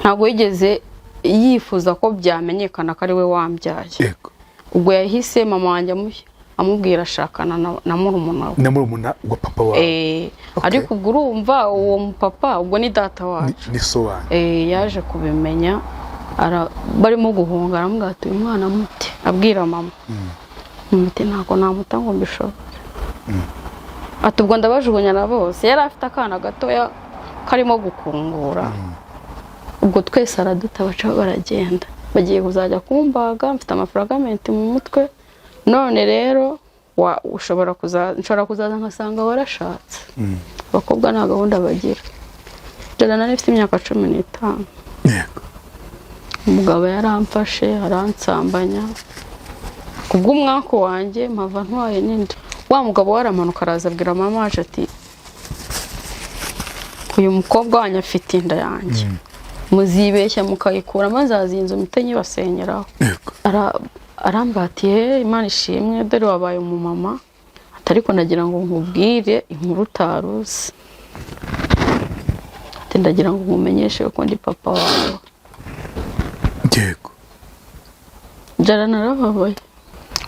Ntabwo yigeze yifuza ko byamenyekana ko ari we wambyaye. Ubwo yahise mama wanjye amubwira ashakana na murumuna we. Na murumuna wa papa wawe? Eh. Ariko ubwo urumva uwo mupapa, ubwo ni data wacu. Ni so wanyu. Eh, yaje kubimenya barimo guhunga, aramubwira ati: "Uyu mwana mute," abwira mama. Mute ntabwo namuta ngo mbishobore. Ati: "Ubwo ndabajugunya na bose." Yari afite akana gatoya karimo gukungura. Ubwo twese araduta, baca baragenda, bagiye kuzajya kumbaga mfite amafragamenti mu mutwe. None rero ushobora kuza, nshobora kuzaza nkasanga warashatse. Abakobwa nta gahunda bagira. Jana nari mfite imyaka 15. Umugabo yaramfashe aransambanya kubw'umwaku wanjye, mpava ntwaye n'inda. Wa mugabo we aramanuka araza abwira mama wacu ati: "Uyu mukobwa wanyu afite inda yanjye, muzibeshya mukayikuramo nzaza inzu mpite nyibasenyeraho." Arambwira ati: "He, Imana ishimwe, dore wabaye umumama." Ati: "Ariko ndagira ngo nkubwire inkuru utari uzi." Ati: "Ndagira ngo nkumenyeshe ko ndi papa wawe." Jara narababaye.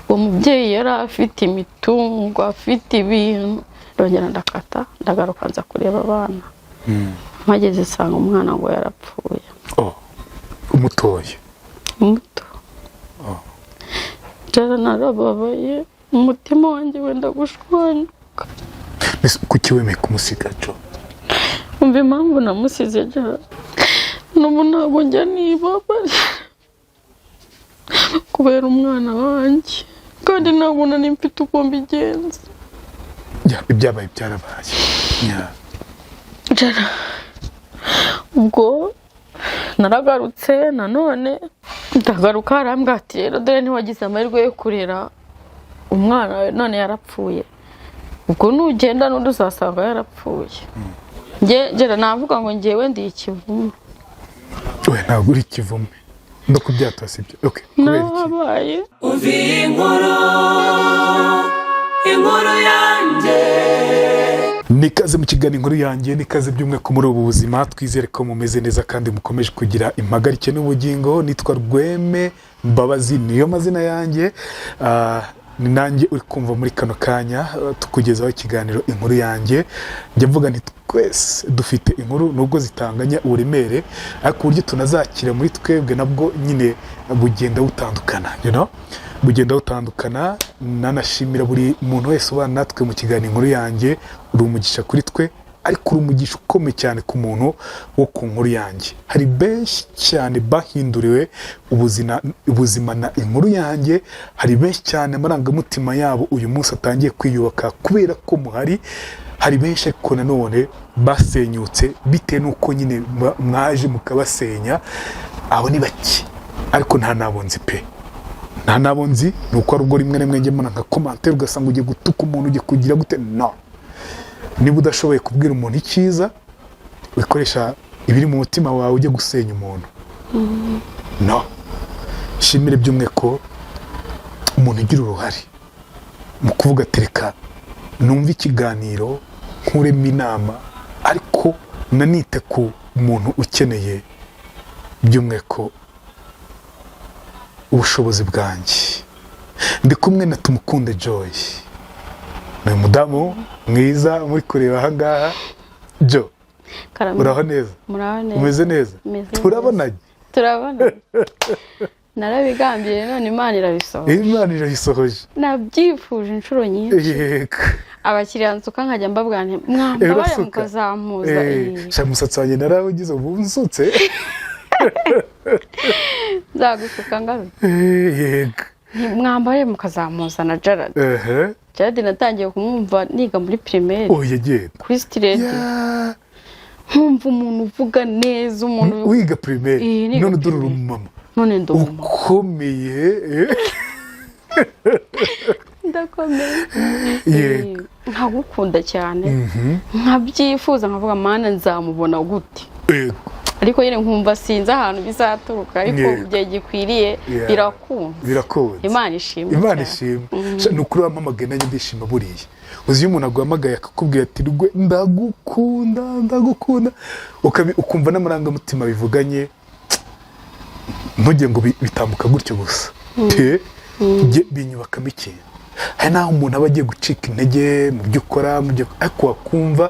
Uwo mubyeyi yari afite imitungo, afite ibintu. Ndongera ndakata, ndagaruka, nza kureba abana. Mpageze nsanga umwana ngo yarapfuye. Oh, umutoye? Muto. Jara narababaye, umutima wanjye wenda gushwanyuka. Mbese kuki wemeye kumusiga, Jo? Umva impamvu namusize, Jara, n'ubu ntabwo njya nibabarira kubera umwana wanjye, kandi ntabwo nari mfite uko mbigenza. Ya, ibyabaye byarabaye. Ya. Jara, ubwo naragarutse nanone, ndagaruka, arambwira ati: "Rero dore ntiwagize amahirwe yo kurera umwana wawe, none yarapfuye. Ubwo nugenda n'undi uzasanga yarapfuye." Njye Jara navuga ngo ngewe ndi ikivume. We, ntabwo uri ikivume, no kubyatura sibyo. Okay, kubera iki? Nabaye. Umva iyi nkuru, inkuru yanjye. Nikaze mu kiganiro Inkuru Yanjye, nikaze by'umwihariko muri ubu buzima. Twizere ko mumeze neza kandi mukomeje kugira impagarike n'ubugingo. Nitwa Rweme Mbabazi, niyo mazina yanjye. Ni nanjye uri kumva muri kano kanya, tukugezaho ikiganiro Inkuru Yanjye. Njya mvuga nti twese dufite inkuru, nubwo zitanganya uburemere, ariko uburyo tunazakira muri twebwe nabwo nyine bugenda butandukana, bugenda butandukana. Nanashimira buri muntu wese ubana natwe mu kiganiro Inkuru Yanjye. Uri umugisha kuri twe, ariko uri umugisha ukomeye cyane ku muntu wo ku nkuru yanjye. Hari benshi cyane bahinduriwe ubuzima na Inkuru Yanjye. Hari benshi cyane amarangamutima yabo uyu munsi atangiye kwiyubaka kubera ko muhari. Hari benshi ariko nanone basenyutse bitewe n'uko nyine mwaje mukabasenya. Abo ni bake, ariko nta nabo nzi pe, nta nabo nzi. Ni uko ari ubwo rimwe na rimwe njya mbona nka commentaire, ugasanga ugiye gutuka umuntu, ugiye kugira gute. No niba udashoboye kubwira umuntu icyiza, wikoresha ibiri mu mutima wawe ujye gusenya umuntu. No shimire by'umwihariko umuntu ugira uruhare mu kuvuga ati: "Reka numve ikiganiro, nkuremo inama, ariko nanite ku muntu ukeneye by'umwihariko ubushobozi bwanjye." Ndi kumwe na Tumukunde Joy, ni umudamu mwiza muri kureba ahangaha. Jo. Karame. Uraho neza? Muraho neza. Umeze neza? Meze neza. Turabonanye. Turabona, narabigambiriye none Imana irabisohoje. Imana irabisohoje. Nabyifuje inshuro nyinshi. Abakiriya nsuka nkajya mbabwira nti: "Mwambabarira Urasuka. mukazamuza." Sha, umusatsi wanjye narawugize, ubu nsutse. Nzagusuka ngarutse. Yego. Nti: "Mwambaye mukazamuza na Jaradi." Jaradi natangiye kumwumva niga muri primaire Oya, genda. kuri City Radio. Nkumva umuntu uvuga neza, umuntu Wiga primaire? Eh, niga None dore uri primaire. umumama None ndi umumama. ukomeye, eh. Ndakomeye. Nkagukunda cyane, nkabyifuza, nkavuga: "Mana, nzamubona gute?" Ariko nyine nkumva sinzi ahantu bizaturuka, ariko igihe gikwiriye birakunze. Birakunze. Imana ishimwe Imana cyane. ishimwe. Sha, ni ukuri wampamagaye nanjye ndishima. Buriya uzi iyo umuntu aguhamagaye akakubwira ati: "Rwe, ndagukunda, ndagukunda," ukumva n'amarangamutima bivuganye. Ntugire ngo bitambuka gutyo gusa pe. Binyubakamo ikintu. Hari n'aho umuntu aba agiye gucika intege mu byo ukora, mu byo, ariko wakumva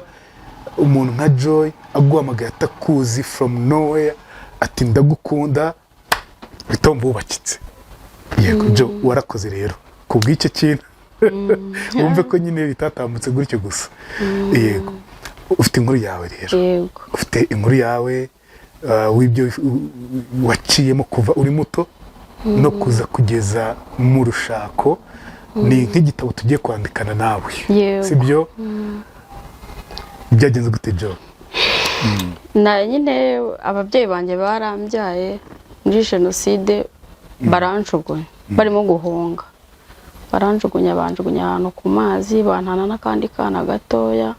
umuntu nka Joy aguhamagaye atakuzi, from nowhere, ati "Ndagukunda", uhita wumva wubakitse. Yego Jo, warakoze rero ku bw'icyo kintu, wumve ko nyine bitatambutse gutyo gusa. Yego, ufite inkuru yawe rero. Yego. Ufite inkuru yawe w'ibyo waciyemo kuva uri muto no kuza kugeza mu rushako. Ni nk'igitabo tugiye kwandikana nawe. Yego. Sibyo? Byagenze gute, Jo? Na nyine ababyeyi banjye barambyaye muri jenoside, baranjugunya barimo guhunga, baranjugunya, banjugunya ahantu ku mazi, bantana n'akandi kana gatoya.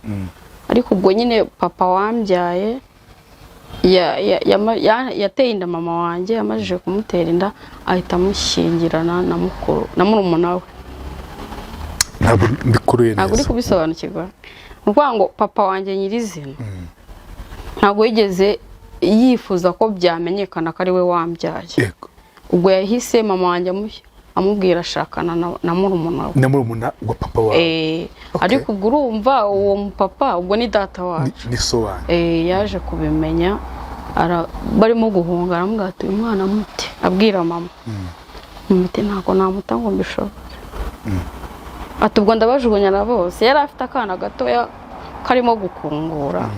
Ariko ubwo nyine papa wambyaye yateye inda mama wanjye. Amajije kumutera inda, ahita amushyingirana na mukuru, na murumuna we. Ntabwo mbikuruye Ntabwo uri neza. kubisobanukirwa. Ni ukuvuga ngo papa wanjye nyirizina ntabwo yigeze yifuza ko byamenyekana ko ari we wambyaye. Ubwo yahise mama wanjye amubwira ashakana na murumuna we. Na murumuna wa papa wawe? Eh. Okay. Ariko ubwo urumva uwo mupapa, ubwo ni data wacu. Ni so wanyu. Eh, yaje kubimenya barimo guhunga, aramubwira ati "Uyu mwana mute", abwira mama. Mama ati "Ntabwo namuta ngo mbishobore." Ati "Ubwo ndabajugunya na bose." Yari afite akana gatoya karimo gukungura.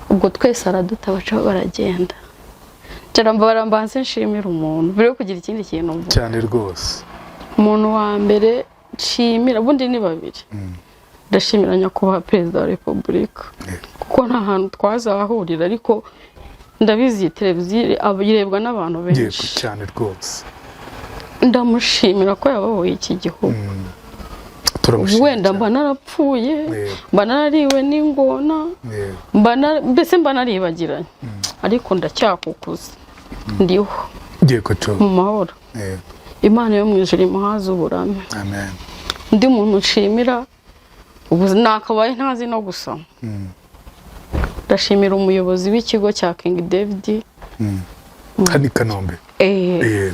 Ubwo twese araduta, baca baragenda. Ncara mbanze nshimira umuntu mbere yo kugira ikindi kintu mvuga. Cyane rwose. Umuntu wa mbere nshimira, ubundi ni babiri. Ndashimira Nyakubahwa Perezida wa Repubulika, kuko nta hantu twazahurira, ariko ndabizi iyi televiziyo irebwa n'abantu benshi. Cyane rwose. Ndamushimira ko yabohoye iki gihugu. Turamushimira Wenda cyane. mba narapfuye, mba narariwe n'ingona, mbese mba naribagiranye, ariko ndacyakukuza, ndiho Yego Jo. mu mahoro. Imana yo mu ijuru imuhaze uburame. Amen. Undi muntu nshimira, ubu nakabaye ntazi no gusoma, ndashimira umuyobozi w'ikigo cya King David. Hano i Kanombe? Eh.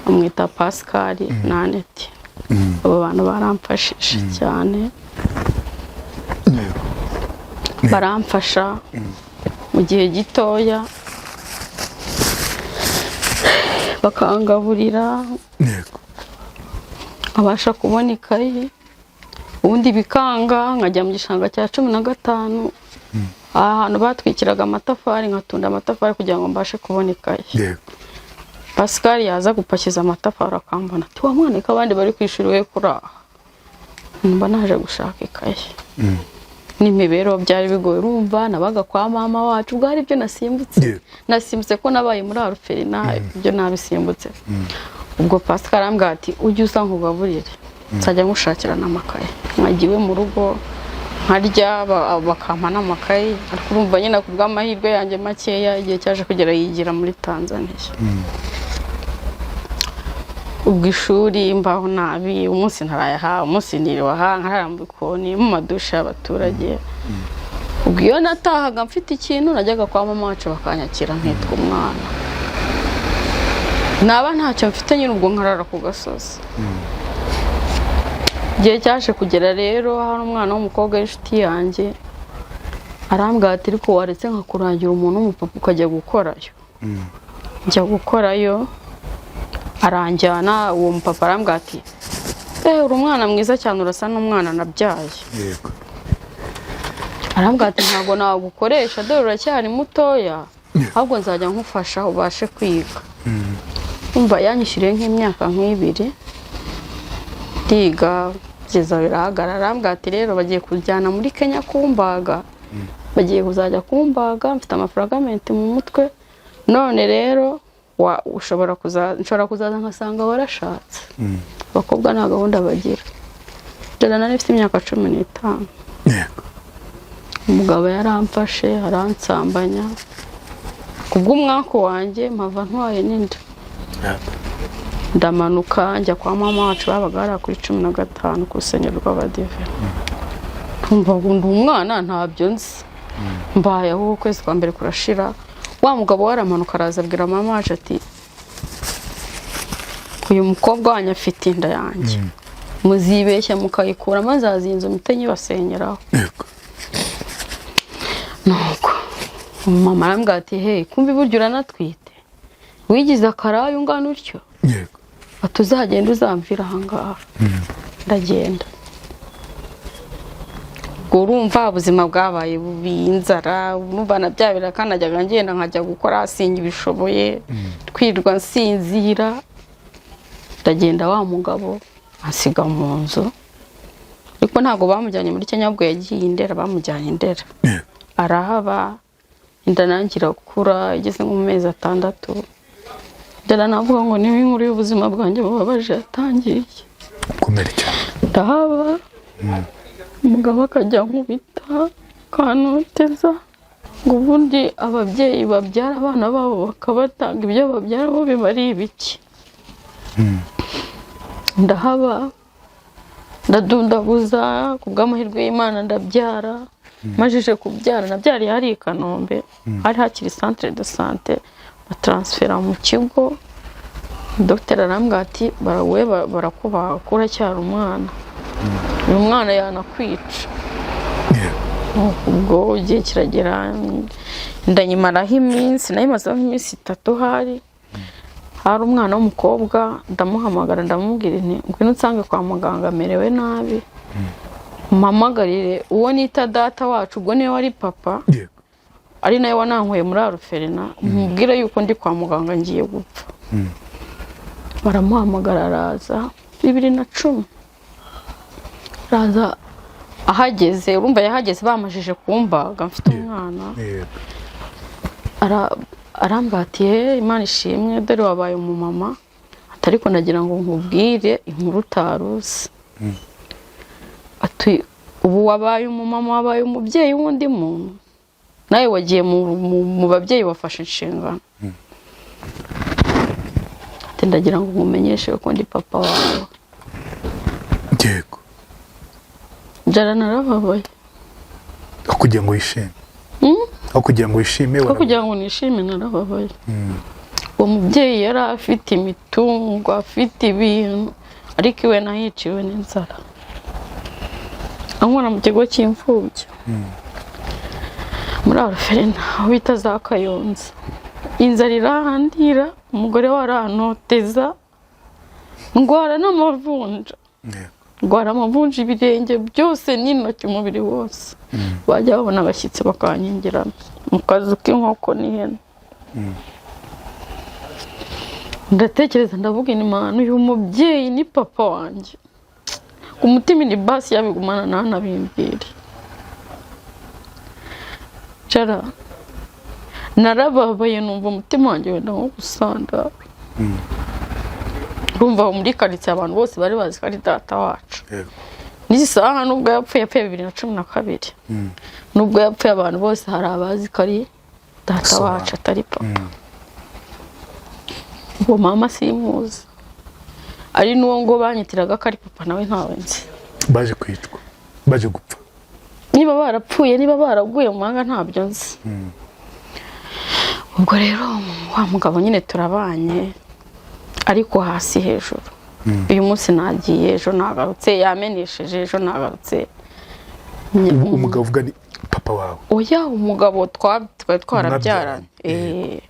Bamwita Pascal na Annette. Abo bantu baramfashije cyane. Baramfasha mu gihe gitoya, bakangaburira, nkabasha kubona ikayi, ubundi bikanga nkajya mu gishanga cya 15, ahantu batwikiraga amatafari, nkatunda amatafari kugira ngo mbashe kubona ikayi. Pascal yaza gupakiza amatafari akambona, ati "Wa mwana, ko abandi bari ku ishuri, we kuri aha?" Mba naje gushaka ikayi. N'imibereho byari bigoye, urumva nabaga kwa mama wacu. Ubwo hari ibyo nasimbutse. Nasimbutse ko nabaye muri orphelinat, ibyo nabisimbutse. Ubwo Pascal arambwira ati "Ujye uza nkugaburire, nzajya ngushakira n'amakaye." Nkajya iwe mu rugo nkarya, bakampa n'amakaye. Ariko urumva nyine ku bw'amahirwe yanjye makeya, igihe cyaje kugera yigira muri Tanzania. Ubwo ishuri mbaho nabi, umunsi ntarayaha, umunsi niriwe aha, nkarara mu bikoni, mu madushe y'abaturage. Ubwo iyo natahaga mfite ikintu, najyaga kwa mama wacu bakanyakira nkitwa umwana. Naba ntacyo mfite nyine, ubwo nkarara ku gasozi. Igihe cyaje kugera rero, hari umwana w'umukobwa w'inshuti yanjye arambwira ati "Ariko waretse nkakurangira umuntu w'umupapa ukajya gukorayo?" Njya gukorayo, aranjyana. Uwo mupapa arambwira ati "Eh, uri umwana mwiza cyane, urasa n'umwana nabyaye." Arambwira ati "Ntabwo nagukoresha, dore uracyari mutoya, ahubwo nzajya nkufasha ubashe kwiga." Umva, yanyishyuriye nk'imyaka nk'ibiri ndiga, kugeza birahagarara. Arambwira ati "Rero bagiye kujyana muri Kenya kumbaga, bagiye kuzajya kumbaga, mfite amafaranga mu mutwe. None rero ushobora kuza, nshobora kuzaza nkasanga warashatse. Abakobwa nta gahunda bagira." Jana nari mfite imyaka 15. Umugabo yaramfashe aransambanya, kubw'umwaku wanjye mpava ntwaye n'inda. Ndamanuka njya kwa mama wacu, babaga hariya kuri 15 ku rusengero rw'Abadive. Ntumva ngo ndi umwana, ntabyo nzi. Mbayeho, ukwezi kwa mbere kurashira, wa mugabo we aramanuka araza abwira mama wacu ati Uyu mukobwa wanyu afite inda yanjye, muzibeshya mukayikuramo nzaza iyi nzu mpite nyibasenyeraho. Nuko mama arambwira ati: "Hey, kumva iburyo uranatwite, wigize akarayu ungana utyo?" Ati: "Uzagenda uzamvira ahangaha." Ndagenda. Ubwo urumva ubuzima bwabaye bubi, inzara, urumva na bya biraka najyaga ngenda nkajya gukora sinkibishoboye, twirirwa nsinzira. Ndagenda, wa mugabo ansiga mu nzu, ariko ntabwo bamujyanye muri Kenya, ahubwo yagiye i Ndera, bamujyanye i Ndera. Arahaba, inda nanjye irakura, igeze nko mu mezi 6. Ndera navuga ngo niba inkuru y'ubuzima bwanjye bubabaje yatangiye. Ukomere cyane. Ndahaba, umugabo akajya ankubita, akantoteza, ngo ubundi ababyeyi babyara abana babo bakabatanga, ibyo babyara bo biba ari ibiki? Ndahaba, ndadundaguza, ku bw'amahirwe y'Imana ndabyara. Majije kubyara, nabyariye hari i Kanombe, hari hakiri centre de santé, bataransfera mu kigo. Dogiteri arambwira ati: "Barawe barakubaga kuko uracyari umwana, uyu mwana yanakwica." Ubwo igihe kiragera, ndanyimaraho iminsi, nayimazeho iminsi 3. Hari umwana w'umukobwa, ndamuhamagara, ndamubwira nti: "Ngwino unsange kwa muganga, amerewe nabi, mpamagarire uwo nita data wacu," ubwo niwe wari papa, ari nawe wanankuye muri orphelinat, "mubwire yuko ndi kwa muganga ngiye gupfa." Baramuhamagara, araza 2010. Araza, ahageze, urumva yahageze bamajije kumbaga mfite umwana. Arambwira ati: "He, Imana ishimwe, dore wabaye umumama." Ati: "Ariko ndagira ngo nkubwire inkuru utaruzi." Ati: "Ubu wabaye umumama, wabaye umubyeyi w'undi muntu, nawe wagiye mu babyeyi, wafashe inshingano." Ati: "Ndagira ngo nkumenyeshe ko ndi papa wawe." Njara narababaye. Aho kugira ngo wishime, aho kugira ngo wishime, Ko kugira ngo nishime, narababaye. Uwo mubyeyi yari afite imitungo, afite ibintu, ariko iwe nahiciwe n'inzara, ankura mu kigo cy'imfubyi muri orphelinat aho bita za Kayonza. Inzara irahandira, umugore we arantoteza, ndwara n'amavunja. Ndwara amavunja ibirenge byose n'intoki, umubiri wose. Bajya babona abashyitsi bakankingirana mu kazu k'inkoko n'ihene. Ndatekereza, ndavuga: "Imana, uyu mubyeyi ni papa wanjye." Ku mutima ni basi yabigumana, ntanabimbwire. Cara narababaye, numva umutima wanjye wenda nko gusandara. Urumva aho muri karitsiye abantu bose bari bazi ko ari data wacu. N'izi saha nubwo yapfuye, yapfuye 2012, nubwo yapfuye abantu bose hari abazi ko ari data So, wacu, atari papa. Uwo mama simuzi, ari n'uwo ngo banyitiraga ko ari papa, nawe ntawe nzi. Baje kwicwa, baje gupfa? Niba barapfuye, niba baraguye mu mahanga, ntabyo nzi. Ubwo rero wa mugabo nyine turabanye, ariko hasi hejuru. Uyu munsi nagiye, ejo nagarutse, yamenesheje, ejo nagarutse. Ubu umugabo uvuga ni papa wawe? Oya, umugabo twari twarabyaranye. Mwabyaranye.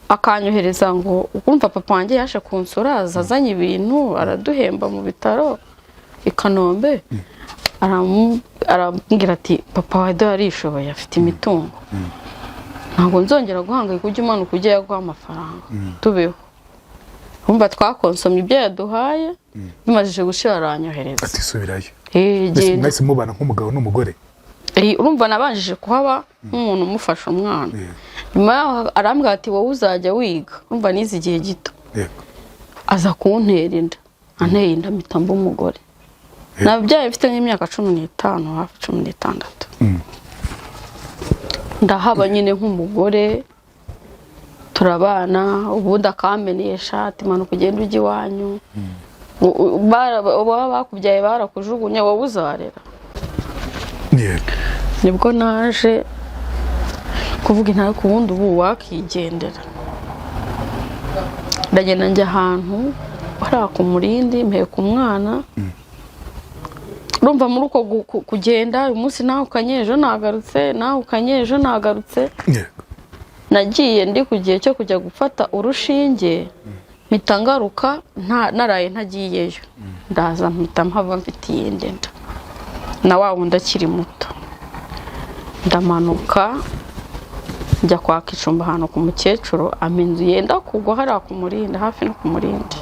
Akanyohereza ngo urumva papa wanjye yaje kunsura, aza azanye ibintu araduhemba mu bitaro i Kanombe. Arambwira ati: "Papa wawe dore arishoboye, afite imitungo, ntabwo nzongera guhangayika, ujye umanuka ujye yaguha amafaranga tubeho." Urumva twakonsomye ibyo yaduhaye, bimajije gushira aranyohereza. Ati: "Subirayo." Eh, Mbese genda. mwahise mubana nk'umugabo n'umugore? Urumva nabanjije kuhaba nk'umuntu umufasha umwana. Nyuma yaho arambwira ati: "Wowe uzajya wiga." Urumva nize igihe gito. Aza kuntera inda, anteye inda mpita mba umugore. Nabyaye mfite nk'imyaka 15, hafi 16. Ndahaba nyine nk'umugore, turabana, ubundi akamenyesha ati: "Manuka ugende ujye iwanyu. Baba bakubyaye barakujugunye, wowe uzarera." Nibwo naje kuvuga intare ku wundi, ubu wakigendera. Ndagenda njya ahantu. Hariya ku Murindi mpeka umwana. Urumva muri uko kugenda, uyu munsi nahukanye, ejo nagarutse, nahukanye, ejo nagarutse. Nagiye ndi ku gihe cyo kujya gufata urushinge, mpita ngaruka naraye ntagiyeyo, ndaza mpita mpava mfite iyindi nda na wa wundi akiri muto. Ndamanuka njya kwaka icumbi ahantu ku mukecuru, ampa inzu yenda kugwa hariya ku Murindi, hafi no ku Murindi.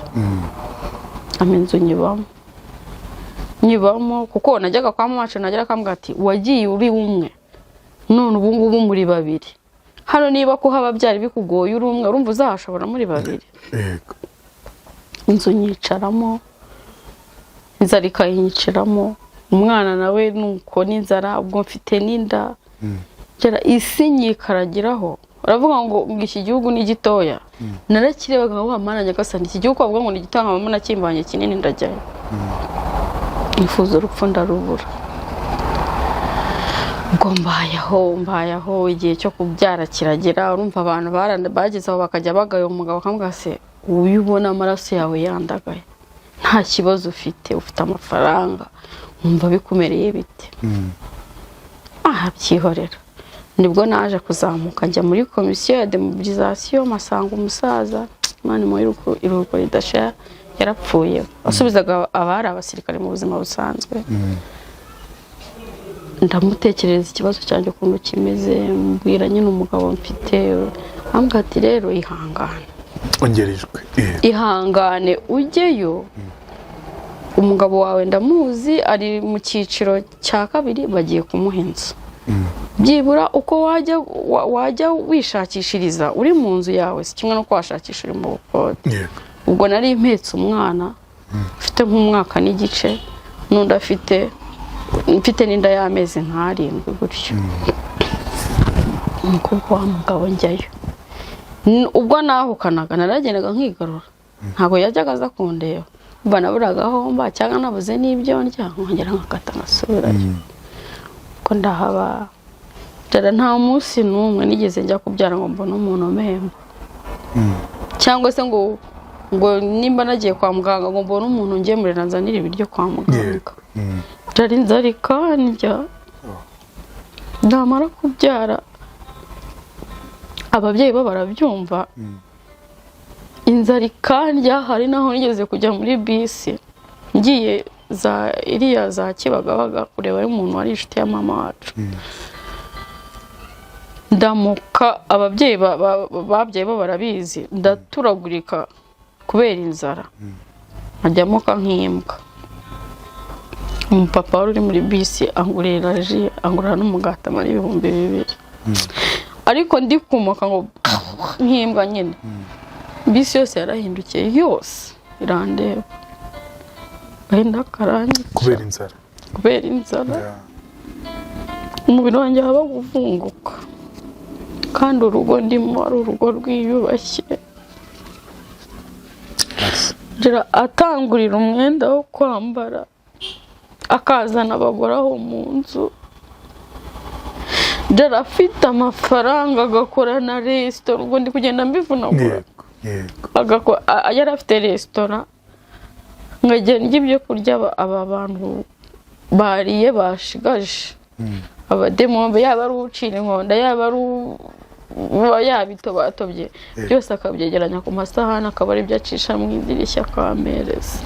Ampa inzu nyibamo, nyibamo kuko najyaga kwa mama wacu, nagera akambwira ati: "Wagiye uri umwe, none ubu ngubu muri babiri hano. Niba kuhaba byari bikugoye uri umwe, urumva uzahashobora muri babiri?" Inzu nyicaramo, inzara ikayinyiciramo, umwana nawe nuko n'inzara, ubwo mfite n'inda. Gera isi nyikaragiraho, uravuga ngo iki gihugu ni gitoya. Narakirebaga nkavuga: "Mana nyagasani, iki gihugu bavuga ngo ni gitoya, nkabamo nakimbanye kinini, ndajyayo." Nifuza urupfu ndarubura. Ubwo mbayeho, mbayeho, igihe cyo kubyara kiragera. Urumva abantu bageze aho bakajya bagaya umugabo, bakamubwira: "Se uyu ubona amaraso yawe yandagaye, nta kibazo ufite, ufite amafaranga, wumva bikumereye bite?" Aha byihorera. Nibwo naje kuzamuka njya muri komisiyo ya demobilisation, mpasanga umusaza, Imana imuhe iruhuko ridashira, yarapfuye, wasubizaga abari abasirikare mu buzima busanzwe. Ndamutekerereza ikibazo cyanjye ukuntu kimeze, mbwira nyine umugabo mfite, ambwira ati: "Rero ihangane." Ongerejwe. "Ihangane ujyeyo, umugabo wawe ndamuzi, ari mu cyiciro cya kabiri, bagiye kumuha inzu. Byibura uko wajya wajya wishakishiriza uri mu nzu yawe si kimwe n'uko washakisha uri mu bukode." Ubwo nari mpetse umwana ufite nk'umwaka n'igice, n'undi afite, mfite n'inda y'amezi nk'arindwi gutyo. Umukobwa wa mugabo njyayo. Ubwo nahukanaga naragendaga nkigarura, ntabwo yajyaga aza kundeba. Mba naburaga aho mba cyangwa nabuze n'ibyo ndya, nkongera nkakata nkasubirayo. Ubwo ndahaba. Dore nta munsi n'umwe nigeze njya kubyara ngo mbone umuntu umpemba, cyangwa se ngo nimba nagiye kwa muganga ngo mbone umuntu ngemurira, nzanira ibiryo kwa muganga. Dore inzara ikandya, namara kubyara ababyeyi bo barabyumva, inzara ikandya. Hari n'aho nigeze kujya muri bisi ngiye za iriya za Kibagabaga kureba umuntu wari inshuti ya mama wacu, ndamuka, ababyeyi babyaye bo barabizi, ndaturagurika kubera inzara, nkajya nk'imbwa. Umupapa wari uri muri bisi angurira jus, angurira n'umugati, amara 2000, ariko ndi kumoka ngo nk'imbwa nyine. Bisi yose yarahindukiye, yose irandeba, agahinda karanyica. Kubera inzara. Kubera inzara. Umubiri wanjye waba uvunguka, kandi urugo ndimo ari urugo rwiyubashye. Ngira atangurira umwenda wo kwambara, akazana abagore aho mu nzu. Dore afite amafaranga, agakora na resitora. Ubwo ndi kugenda mbivunagura. yego yego Yari afite resitora, nkajya ndya ibyo kurya aba bantu bariye bashigaje, abademombe, yaba ari ucira inkonda, yaba ari uba yabitobatobye byose, akabyegeranya ku masahani, akaba aribyo acisha mu idirishya akampereza.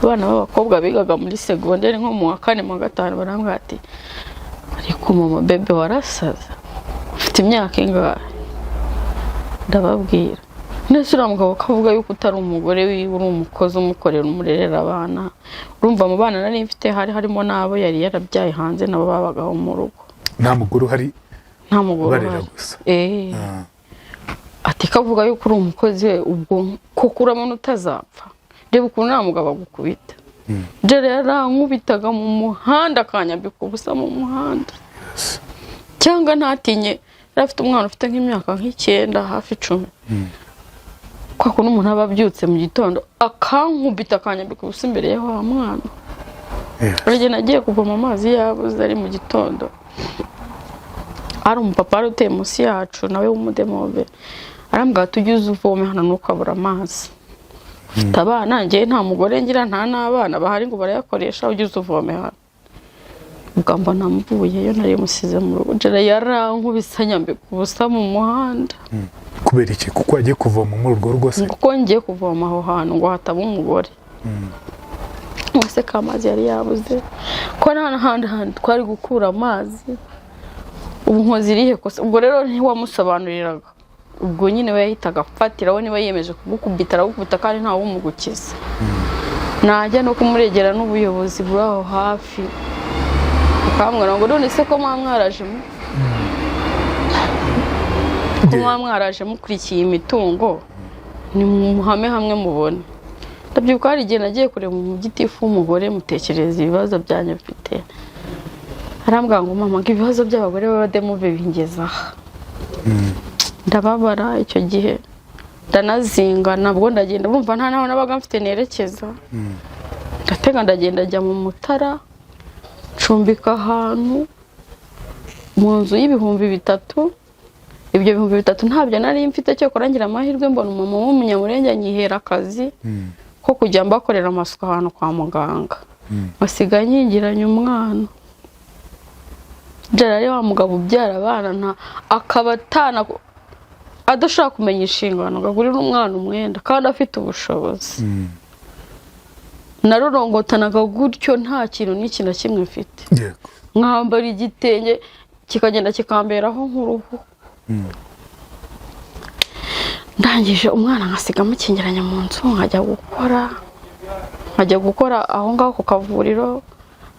Abana b'abakobwa bigaga muri segonderi nko mu wa kane, mu wa gatanu, barambwira ati: "Ariko mama bebe, warasaza, ufite imyaka ingahe?" Ndababwira ndetse uriya mugabo ko avuga yuko utari umugore wiwe, uri umukozi umukorera, umurerera abana. Urumva mu bana nari mfite hari harimo n'abo yari yarabyaye hanze, nabo babagaho mu rugo. Nta mugore uhari? Nta mugore Ubarera uhari. gusa. Eh. Ati: "Ko avuga yuko uri umukozi we, ubwo koko urabona utazapfa? Reba ukuntu uriya mugabo agukubita." Dore yarankubitaga mu muhanda, akanyambika ubusa mu muhanda, cyangwa ntatinye, yari afite umwana ufite nk'imyaka nk'icyenda, hafi 10. Kwa kuntu umuntu aba abyutse mu gitondo akankubita, akanyambika ubusa imbere ya wa mwana. Urugero, nagiye kuvoma amazi yabuze, ari mu gitondo, hari umupapa wari utuye munsi yacu nawe w'umudemobe, arambwira ati: "Ujye uza uvome hano ntukabura amazi." Ufite abana, njyewe nta mugore ngira, nta n'abana bahari ngo barayakoresha, ujye uza uvome hano. Ubwo mbona mvuyeyo, nari musize mu rugo. Jera yarankubise, anyambika ubusa mu muhanda. Kubera iki? Kuko wagiye kuvoma muri urwo rugo se? Kuko ngiye kuvoma aho hantu ngo hataba umugore. Mwese ko amazi yari yabuze, ko nta n'ahandi hantu twari gukura amazi, ubu nkoze irihe kosa? Ubwo rero ntiwamusobanuriraga, ubwo nyine we yahitaga afatiraho. Niba yiyemeje kugukubita, aragukubita kandi ntawe umugukiza. Najya no kumuregera n'ubuyobozi buri aho hafi, bakambwira ngo none se ko muba mwaraje mukurikiye imitungo, ni muhame hamwe mubone. Ndabyibuka hari igihe nagiye kureba umugitifu w'umugore, mutekereza ibibazo byanjye mfite, arambwira ngo mama, ngo ibibazo by'abagore b'abademuve bingeze aha. Ndababara icyo gihe, ndanazinga, nabwo ndagenda, bumva nta naho nabaga mfite nerekeza. Ndatega ndagenda, njya mu Mutara, ncumbika ahantu mu nzu y'3,000. Ibyo 3,000 ntabyo nari mfite, cyokora ngira amahirwe mbona umumama w'umunyamurenge anyihera akazi ko kujya mbakorera amasuku ahantu kwa muganga, basigaye nkingiranye umwana. Jara ari wa mugabo ubyara abana nta akaba atana, adashobora kumenya inshingano ngo agurire umwana umwenda kandi afite ubushobozi. Narorongotanaga gutyo, nta kintu n'iki na kimwe mfite, nkambara igitenge kikagenda kikamberaho nk'uruhu. Ndangije umwana nkasiga mukingiranye mu nzu, nkajya gukora aho ngaho ku kavuriro,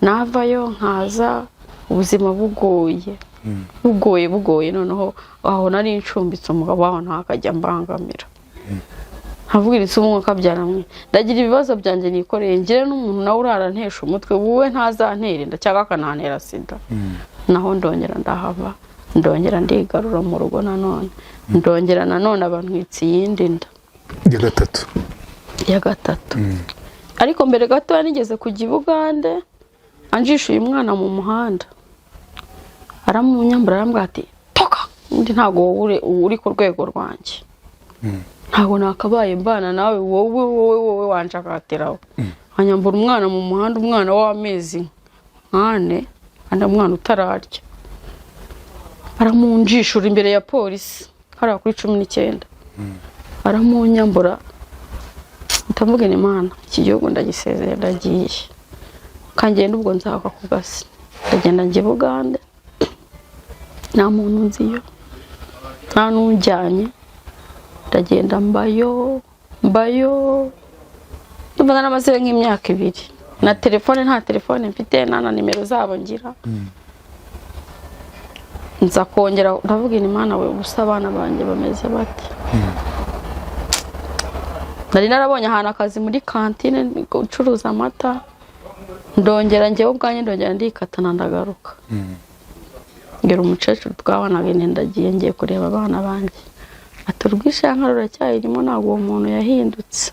navayo nkaza ubuzima bugoye, bugoye, bugoye. Noneho aho nari ncumbitse, umugabo waho ntakajya ambangamira, nkavuga umwuka mwe, ndagira ibibazo byanjye nikoreye, ngire n'umuntu nawe urara ntesha umutwe, wowe ntazantera inda cyangwa akanantera sida. Naho ndongera ndahava, ndongera ndigarura mu rugo, nanone ndongera nanone abantwitse iyindi nda. Ya gatatu. Ya gatatu. Ariko mbere gato nigeze kujya i Bugande, anjishuye umwana mu muhanda, aramunyambura, arambwira ati toka undi, ntabwo wowe uri ku rwego rwanjye, ntabwo nakabaye mbana nawe, wowe wowe wowe wanshakatiraho. Anyambura umwana mu muhanda, umwana w'amezi nk'ane, kandi umwana utararya, aramunjishura imbere ya polisi hariya kuri 19, aramunyambura. Ndavuga Imana, iki gihugu ndagisezeye, ndagiye, kangenda ubwo nzagwa ku gasi. Ndagenda njya i Bugande, nta muntu nziyo, nta n'unjyanye, ndagenda mbayo mbayo, ndumva naramaze nk'imyaka 2, na telefone nta telefone mfite, nta na nimero zabo ngira. Nza kongera ndavuga Imana we, ubusa abana banjye bameze bate? Nari narabonye ahantu akazi muri kantine gucuruza amata, ndongera njyewe ubwanjye ndongera ndikatana, ndagaruka, ngira umukecuru twabanaga, ndagiye, ngiye kureba abana banjye. Ati urwishanka ruracyayirimo, ntabwo uwo muntu yahindutse,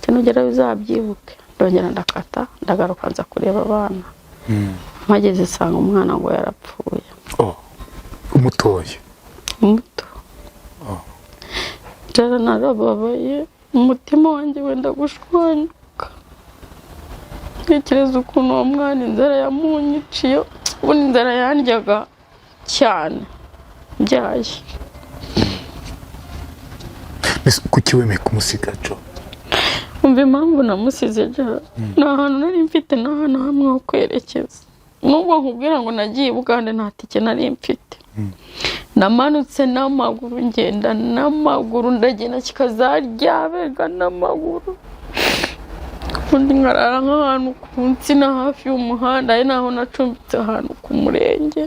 nugera uzabyibuke. Ndongera ndakata, ndagaruka, nza kureba abana, mpageze nsanga umwana ngo yarapfuye. Umutoye? Muto. Jara narababaye, umutima wanjye wenda gushwanyuka, ntekereza ukuntu uwo mwana inzara yamunyiciye. Ubundi inzara yandyaga cyane mbyaye. Kuki wemeye kumusiga, Jo? Umva impamvu namusize, Jara, nta hantu nari mfite, nta hantu hamwe ho kwerekeza. Nubwo nkubwira ngo nagiye i Bugande, nta tike nari mfite, namanutse n'amaguru, ngenda n'amaguru, ndagenda kikazaryabega n'amaguru, ubundi nkarara nk'ahantu ku nsina hafi y'umuhanda, ari naho nacumbitse ahantu ku murenge.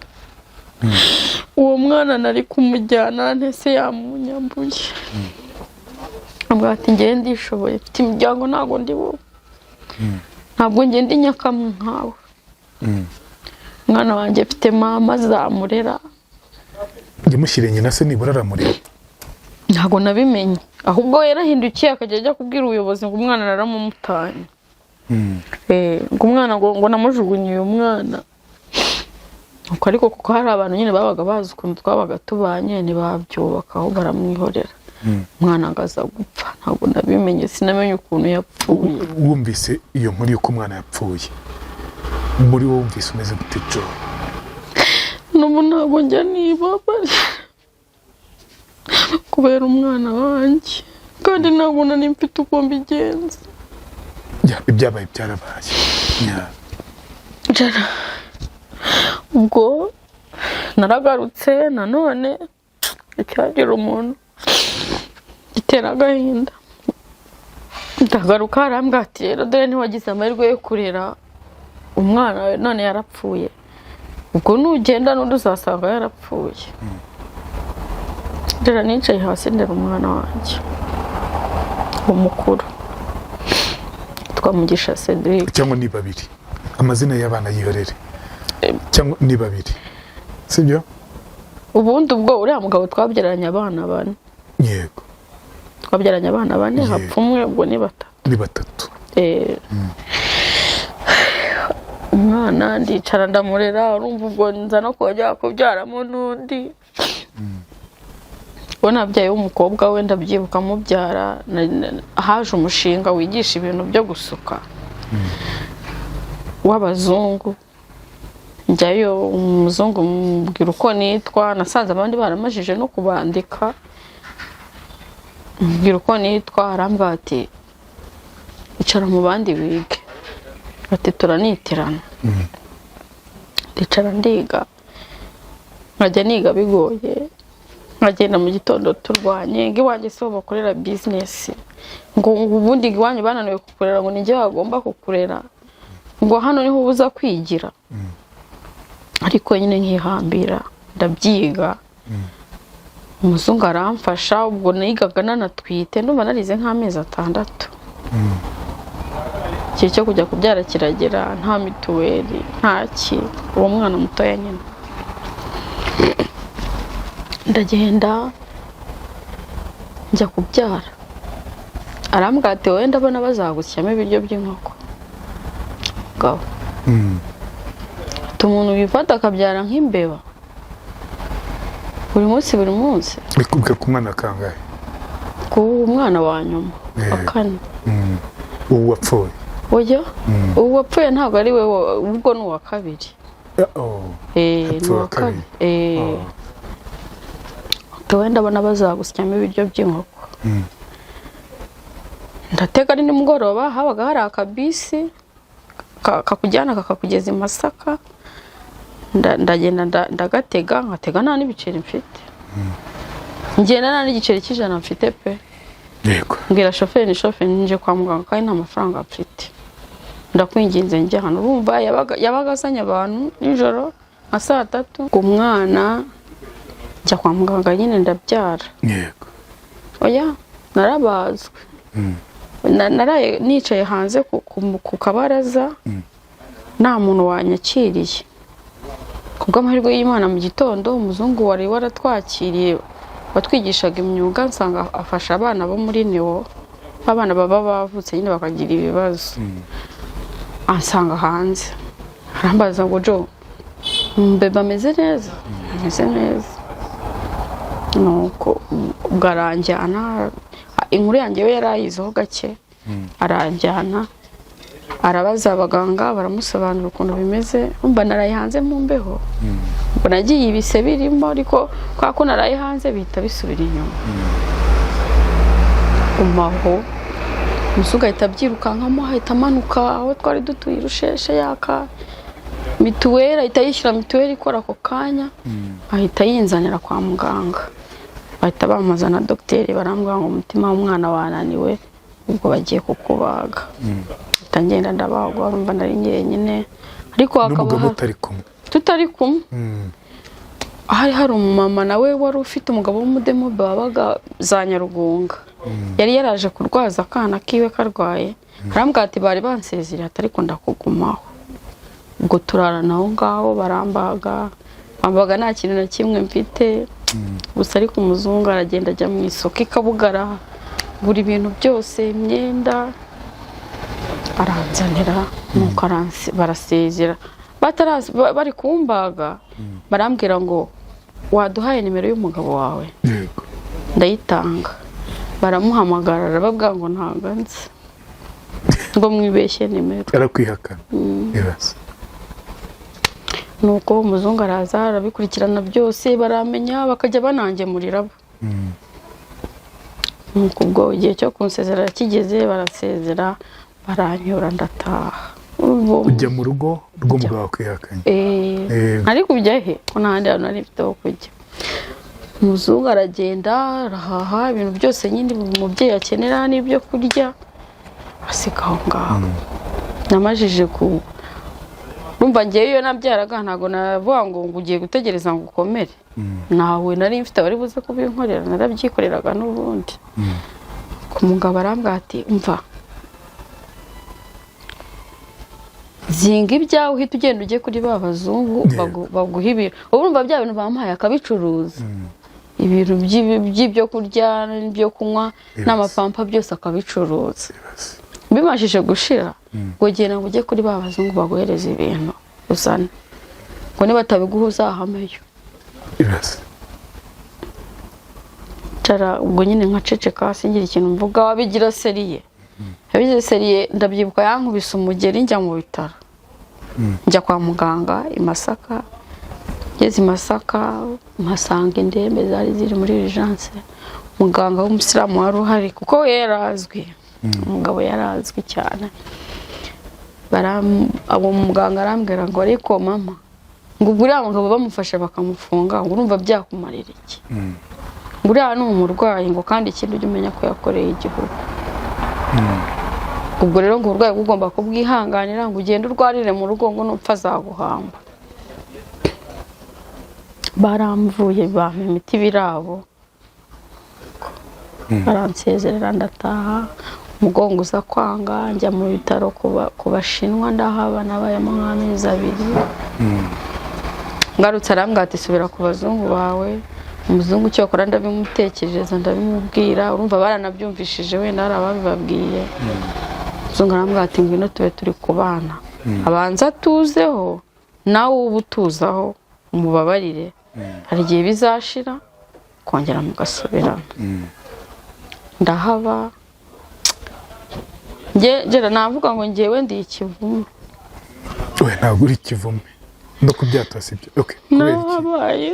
Uwo mwana nari kumujyana ntese yamunyambuye? Avuga ati ngewe ndishoboye, mfite imiryango, ntabwo ndi wowe, ntabwo ngenda inyakamwe nkawe. Umwana wanjye mfite mama azamurera. Yamushyiriye nyina se nibura aramureba? Ntabwo nabimenye, ahubwo yarahindukiye akajya ajya kubwira ubuyobozi ngo umwana naramumutanye, ngo umwana ngo namujugunye uyu mwana. Nuko ariko kuko hari abantu nyine babaga bazi ukuntu twabaga tubanye, ntibabyubakaho, baramwihorera. Umwana agaza gupfa, ntabwo nabimenye, sinamenye ukuntu yapfuye. Wumvise iyo nkuru y'uko umwana yapfuye, muri wowe wumvise umeze gute, Joy? N'ubu ntabwo njya nibabarira kubera umwana wanjye, kandi ntabwo nari mfite uko mbigenza. Ya, ibyabaye byarabaye. Ya. Jara. Ubwo naragarutse nanone, icyagira umuntu gitera agahinda. Ndagaruka, arambwira ati: "Rero dore ntiwagize amahirwe yo kurera umwana wawe, none yarapfuye. Ubwo nugenda n'undi uzasanga yarapfuye." Ndera, nicaye hasi ndera umwana wanjye umukuru twamugisha Cedric. Cyangwa ni babiri? Amazina y'abana yihorere, cyangwa ni babiri, sibyo? Ubundi ubwo uriya mugabo twabyaranye abana bane. Twabyaranye abana bane, hapfa umwe, ubwo ni batatu. Ni batatu. Umwana ndicara ndamurera. Urumva ubwo nza no kongera kubyaramo n'undi. Ubwo nabyaye w'umukobwa we, ndabyibuka mubyara haje umushinga wigisha ibintu byo gusuka w'abazungu. Njyayo, umuzungu mubwira uko nitwa. Nasanze abandi baramajije no kubandika. Mubwira uko nitwa, arambwira ati: "Icara mu bandi wige," ati: "Turanitirana." Ndicara ndiga, nkajya niga bigoye, nkagenda mu gitondo turwanye ngo iwanjye si bo bakorera bizinesi, ngo ubundi ngo iwanyu bananiwe kukurera, ngo ninjye bagomba kukurera, ngo hano niho ubuza kwigira. Ariko nyine nkihambira ndabyiga, umuzungu aramfasha. Ubwo nigaga nanatwite, ndumva narize nk'amezi 6. Igihe cyo kujya kubyara kiragera, nta mituweli, nta ki, uwo mwana mutoya nyine. Ndagenda njya kubyara, arambwira ati: "Wowe ndabona bazagusyamo ibiryo by'inkoko." Mugabo ati: "Umuntu wifata akabyara nk'imbeba buri munsi buri munsi." Bikubwira ku mwana kangahe? Ku mwana wa nyuma, wa kane. Ubu wapfuye? Oya, ubu wapfuye ntabwo ari we, ubwo ni uwa kabiri. Oh. Ni Hapfuye uwa uwa kabiri. kabiri. Oh. Ati: "Wowe ndabona bazagusyamo ibiryo by'inkoko." Ndatega, ari nimugoroba, habaga hari akabisi kakujyana kakakugeza i Masaka. Ndagenda ndagatega, ngatega nta n'ibiceri mfite, ngenda nta n'igiceri cy'100 mfite pe. Mbwira shoferi, ni shoferi, nje kwa muganga kandi nta mafaranga mfite, ndakwinginze njye hano. Urumva yabaga azanye abantu nijoro nka saa 3 ku mwana. Njya kwa muganga nyine ndabyara. Oya, narabazwe. Naraye nicaye hanze ku kabaraza, nta muntu wanyakiriye. Ku bw'amahirwe y'Imana, mu gitondo umuzungu wari waratwakiriye watwigishaga imyuga, nsanga afasha abana bo muri niwo, abana baba bavutse nyine bakagira ibibazo. Ansanga hanze, arambaza ngo: "Jo, mbeba ameze neza?" "Ameze neza." Nuko ubwo aranjyana. Inkuru yanjye we yari ayiziho gake. Aranjyana, arabaza abaganga, baramusobanurira ukuntu bimeze. Mba naraye hanze mu mbeho. Ubwo nagiye ibise birimo, ariko kwa ko naraye hanze bihita bisubira inyuma. Umaho umusuga ahita abyirukankamo, ahita amanuka aho twari dutuye i Rusheshe, yaka mituweli, ahita yishyura mituweli ikora ako kanya, ahita yinzanira kwa muganga. Bahita bamaza na dogiteri, barambwira ngo umutima w'umwana wananiwe, ubwo bagiye kukubaga. Mpita ngenda ndabagwa. Urumva nari njyenyine, ariko hakaba N'umugabo utari kumwe? Tutari kumwe. Hari hari umumama nawe wari ufite umugabo w'umudemobe wabaga za Nyarugunga, yari yaraje kurwaza akana kiwe karwaye. Arambwira ati: "Bari bansezereye," ati: "ariko ndakugumaho." Ubwo turarana aho ngaho, barambaga, bambaga nta kintu na kimwe mfite gusa. Ariko umuzungu aragenda ajya mu isoko i Kabugara, gura ibintu byose, imyenda, aranzanira. Nuko barasezera. Bari kumbaga, barambwira ngo: "Waduhaye nimero y'umugabo wawe?" Ndayitanga. Baramuhamagara, arababwira ngo ntabwo nzi, ngo mwibeshye nimero. Arakwihakana. Ibaze. Nuko umuzungu araza, arabikurikirana byose, baramenya, bakajya banangemurira bo. Nuko ubwo igihe cyo kunsezera kigeze, barasezera, baranyura, ndataha. Urumva uwo Ujya mu rugo rw'umugabo wakwihakanye? Eh, Yego. ariko ujya he ko nta handi hantu nari mfite ho kujya? Umuzungu aragenda, arahaha ibintu byose nyine umubyeyi akenera n'ibyo kurya, asiga aho ngaho. Namajije ku urumva ngewe iyo nabyaraga, ntabwo navuga ngo ugiye gutegereza ngo ukomere. Ntawe nari mfite abari buze kubinkorera, narabyikoreraga n'ubundi. Ku mugabo arambwira ati: "Umva, zinga ibyawe, uhita ugenda ujye kuri ba bazungu baguha ibintu." Urumva bya bintu bamuhaye akabicuruza, ibintu by'ibyo kurya n'ibyo kunywa n'amapampa byose akabicuruza. Ibaze. Bimajije gushira, ngo genda, ngo ujye kuri ba bazungu baguhereza ibintu uzane, ngo niba batabiguha uzahameyo. Ibaze. Cara ubwo nyine nkaceceka, singira ikintu mvuga. Wabigira sérieux, yabigize sérieux. Ndabyibuka yankubise umugeri, njya mu bitaro, njya kwa muganga i Masaka. Ngeze i Masaka mpasanga indembe zari ziri muri urgence. Muganga w'umusilamu wari uhari, kuko we yari azwi, umugabo yari azwi cyane. Uwo muganga arambwira ngo: "Ariko mama," ngo, "ubwo uriya mugabo bamufashe bakamufunga, ngo urumva byakumarira iki? Ngo uriya ni umurwayi," ngo, "kandi ikindi ujye umenya ko yakoreye igihugu. Ubwo rero ngo uburwayi bwe ugomba kubwihanganira, ngo ugende urwarire mu rugo, ngo nupfa azaguhamba." Baramvuye, bampa imiti birabo, baransezerera, ndataha. Umugongo uza kwanga, njya mu bitaro ku Bashinwa, ndahaba, nabayemo nk'amezi 2. Ngarutse arambwira ati: "Subira ku bazungu bawe." Umuzungu cyokora ndabimutekerereza, ndabimubwira, urumva baranabyumvishije, wenda hari ababibabwiye. Umuzungu arambwira ati: "Ngwino tube turi kubana, abanza atuzeho, nawe uba utuzaho, umubabarire, hari igihe bizashira kongera mugasubirana." Ndahaba. Nge ngera navuga ngo ngewe ndi ikivume. We, ntabwo uri ikivume, no kubyatura si byo. Okay, kubera iki? Narahabaye,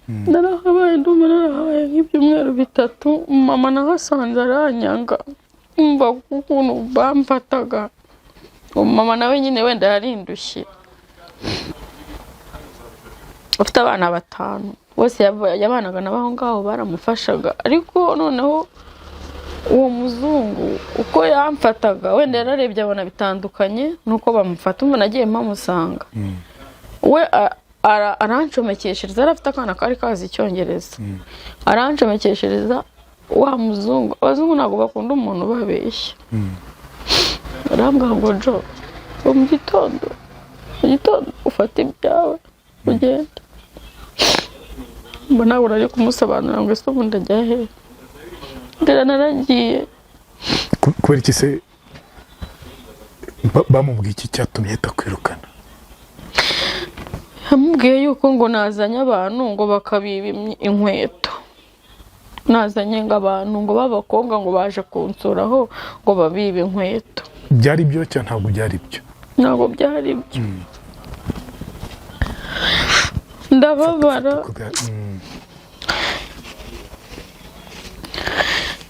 narahabaye, ndumva narahabaye nk'ibyumweru 3. Mama nahasanze aranyanga, umva ukuntu bamfataga. Mama nawe nyine wenda yarindushye, afite abana batanu bose yabanaga nabo aho ngaho, baramufashaga. Ariko noneho uwo muzungu uko yamfataga, wenda yararebye abona bitandukanye nuko bamufata. Umva nagiye mpamusanga, we arancomekeshereza, yari afite akana kari kazi icyongereza, arancomekeshereza wa muzungu. Abazungu ntabwo bakunda umuntu ubabeshya. Arambwira ngo: "Jo, ngo mu gitondo ufate ibyawe ugende." Mbona ntabwo nari kumusobanurira ngo ese ubundi ajya he. Ndera naragiye. Kubera iki se bamubwiye iki cyatumye ahita kwirukana? Yamubwiye yuko ngo nazanye abantu ngo bakabiba inkweto, nazanye ngo abantu ngo b'abakobwa ngo baje kunsuraho ngo babibe inkweto. Byari byo cyangwa ntabwo byari byo? Ntabwo byari byo. Ndababara.